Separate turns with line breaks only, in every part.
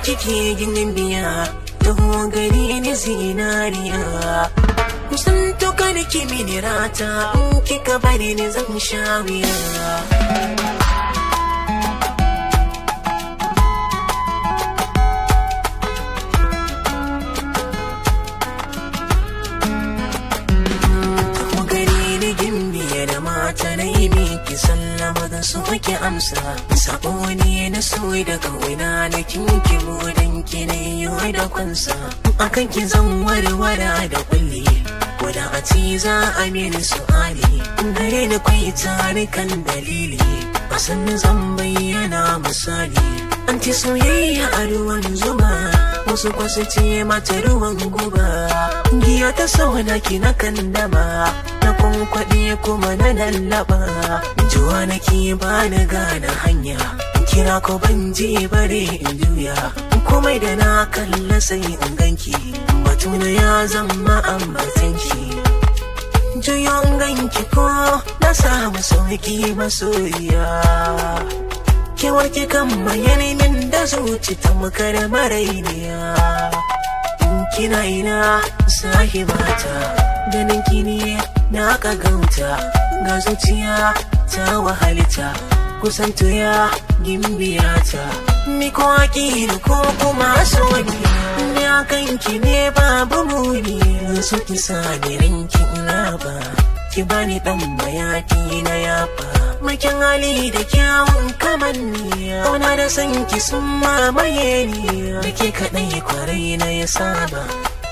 kike ginin biya, taho gari ni zinariya. Kusan toka da ki mini rata, in kika bari ni zan sha wuya. Taho gari ni gimbiya da mata na yi miki sallama da su ki amsa. Sabo ne na so da kauna na kinki burin ki ne yi da kwansa. Akan ki zan warware da kulli, ko da a ci za a mini su'ali. Gare ni kwai tarikan dalili, a sannu zan bayyana misali. An ci soyayya a ruwan zuma, wasu kwasu ce mata ruwan guba. Giya ta sauna ki na kandama, na kwankwaɗe kuma na lallaba. Juwa nake ba ni gane hanya, kira ko ban je bare in juya. Komai da na kalla sai in ganki, batuna ya zama ambatanki. Juyo in ganki ko na samu sauki masoyiya. Kewar ki kan bayani min da zuci ta makar marainiya. In kina ina sahibata, ganin ki ne na kagauta. Ga zuciya ta wahalta, kusantoya gimbiyata. Ni ko akilu ko kuma soni, ni akan ki ne babu muni. So ki sani ranki raba, ki bani dan mayafi na yafa. Makin hali da kyawun kamanni, kauna da san ki sun mamaye ni. Da ke kaɗai kwarai na ya saba,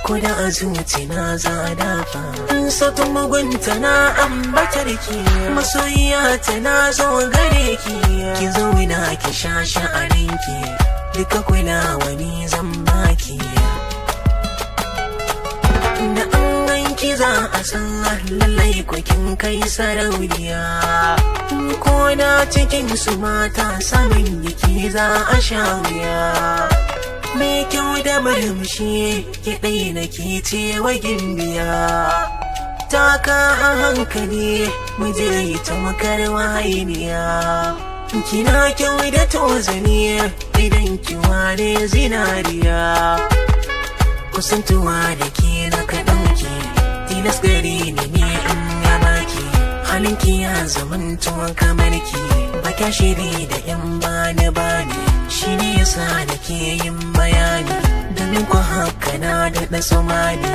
ko da a zuci na za a dafa. Sautin mugunta na ambatar ki, masoyiya ta na zo gare ki. Ki zauna ki sha sha'aninki, duka kula wani zan baki. Da an ganki za a san lallai ko kin kai sarauniya. Ko da cikin su mata samun yake za a sha wuya. Mai kyau da murmushi ki ɗai na ke ce wa gimbiya. Taka a hankali mu je yi ta makar wahainiya. Kina kyau da tozani idan ki ware zinariya. Kusantuwa da ke na ka ɗauke, tilas gari ne ne in ya baki. Halinki ya zamanto kamar ki, ba kya shiri da yan bani bani. Shi ne yasa nake yin bayani, domin ku haka na daɗa tsumani.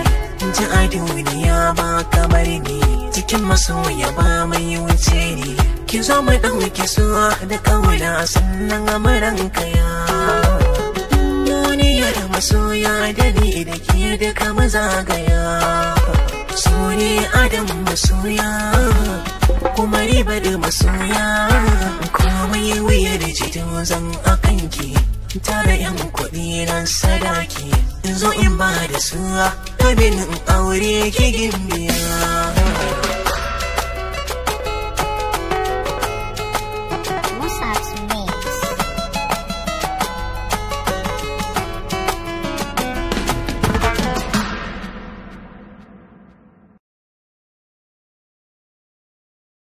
Ji a duniya ba kamar ni, cikin masoya ba mai wuce ni. Ki zo mu ɗauki suwa da ƙauna sannan amuran kaya. Duniyar masoya da ni da ke duka mazagaya. Su ne adam masoya, kuma ribar masoya. Komai wuyar jido zan akan ki, tara yan kuɗi nan sadaki. In zo in ba da suwa, domin in aure ki gimbiya.